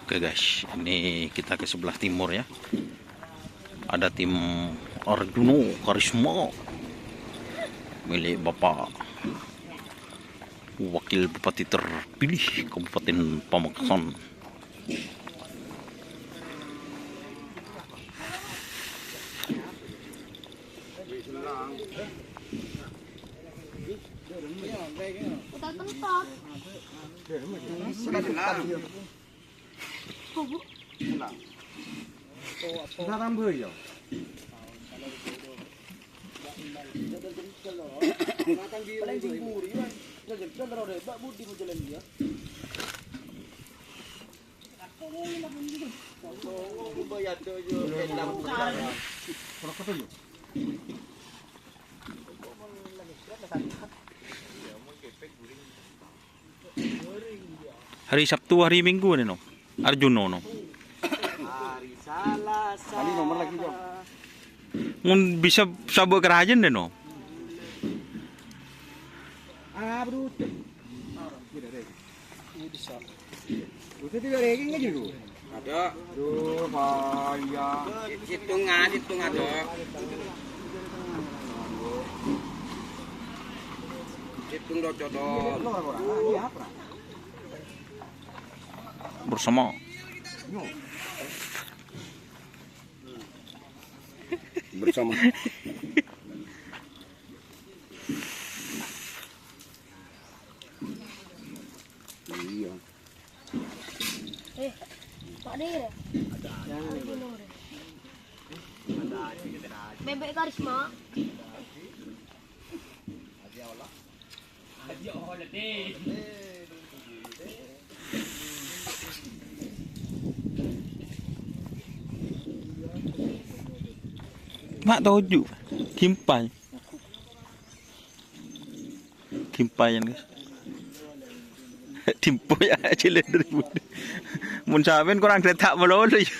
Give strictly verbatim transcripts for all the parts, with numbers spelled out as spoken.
Oke guys, ini kita ke sebelah timur ya. Ada tim Arjuno Karisma milik Bapak Wakil Bupati terpilih Kabupaten Pamekasan. Kita tambah ya. Hari Sabtu, hari Minggu nih, no. Arjuno, no. Hari Salasa. Kali nomor lagi, Cok. Mun bisa sabâ' karajan deh, no. Ah, bro. Bisa. Udah tiga ranking aja dulu. Ada. Aduh, bahaya. Hitungan, hitung ada. Hitung do, codot. Lo orang-orang, ini apa? Bersama. Bersama. Iya. Eh, Pak Dir. Bebek Karisma. Mak toju', gimpai. Gimpayan, guys. Timpo ya, cilindri. Mun sampèyan kurang detak malolo ya.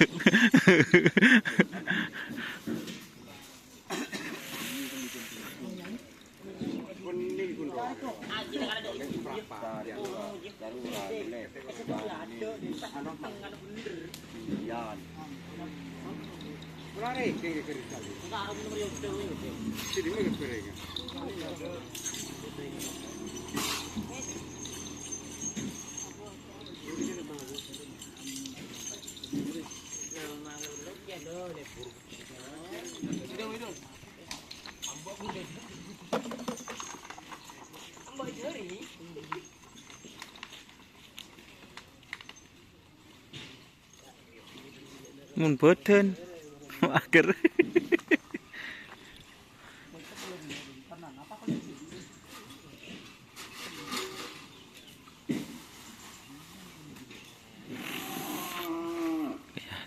Mun bâdân, mager. Ya,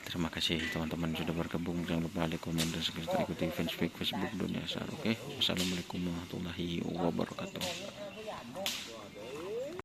terima kasih teman-teman sudah bergabung. Jangan lupa like, komen, dan subscribe, ikuti fanspage Facebook Dunia Sar. Oke, wassalamualaikum warahmatullahi wabarakatuh.